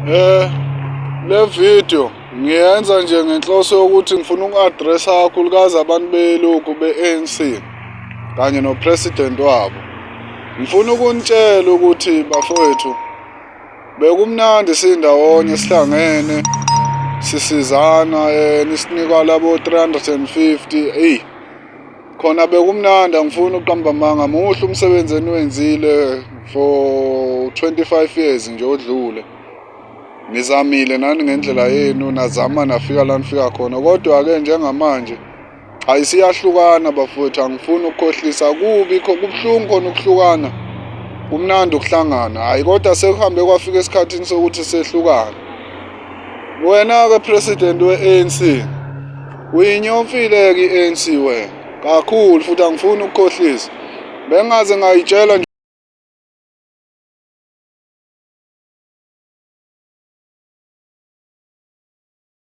Le video ngiyenza nje ngenhloso yokuthi ngifuna uku-addressa kakhulukazi abantu belokhu be-ANC kanye no-president wabo. Ngifuna ukunitshela ukuthi bafowethu, bekumnandi sindawonye, sihlangene, sisizana, nisinikwa labo 350. Eyi, khona bekumnandi, angifuni ukuqamba amanga. Muhle umsebenzi eniwenzile for 25 years nje odlule. Nizamile nani ngendlela yenu, nazama nafika la nifika khona, kodwa-ke njengamanje ayisiyahlukana bafowethu. Angifuni ukukhohlisa, kubi, kubuhlungu khona ukuhlukana, kumnandi ukuhlangana. Hhayi, kodwa sekuhambe kwafika esikhathini sokuthi sehlukane. Wena-ke president we-ANC, uyinyomfile-ke i-ANC wena kakhulu, futhi angifuni ukukhohlisa, bengaze ngayitshela.